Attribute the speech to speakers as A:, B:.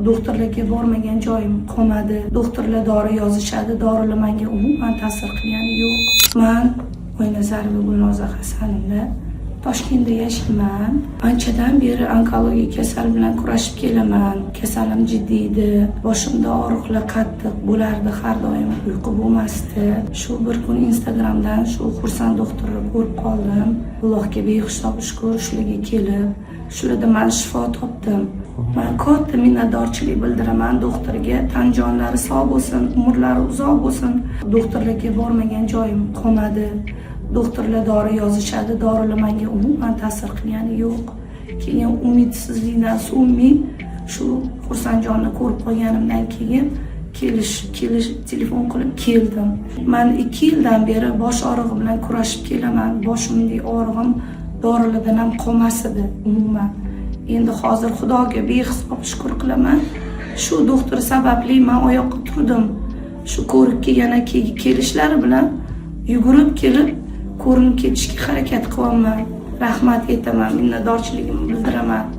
A: Doktorlarga bormagan joyim qolmadi. Doktorlar dori yozishadi, dorilar menga umuman ta'sir qilgani yo'q. Man Oynazarova Gulnoza Hasanovna, Toshkentda yashayman. Anchadan beri onkologiya kasal bilan kurashib kelaman. Kasalim jiddiy edi. Boshimda og'riqlar qattiq bo'lardi har doim, uyqu bo'lmasdi. Shu bir kun Instagramdan shu Xursand doktorni ko'rib qoldim. Allohga behisob shukur, shularga kelib, shularda man shifo topdim. Man katta minnatdorchilik bildiraman doktorga. Tan jonlari sog' bo'lsin, umrlari uzoq bo'lsin. Doktorlarga bormagan joyim qolmadi. Doktorlar dori yozishadi, dorilar menga umuman ta'sir qilgani yo'q. Keyin umidsizlikdan so'ng shu Xursandjonni ko'rib qolganimdan keyin kelish telefon qilib keldim. Man 2 yildan beri bosh og'rig'i bilan kurashib kelaman. Boshimdagi og'rig'im dorilardan ham qolmas edi umuman. Endi hozir Xudoga behisob shukur qilaman. Shu doktor sababli man oyoqqa turdim. Shu ko'rikka yana kelishlari bilan yugurib kelib, ko'rinib ketishga harakat qilyapman. Rahmat aytaman, minnatdorchiligimni bildiraman.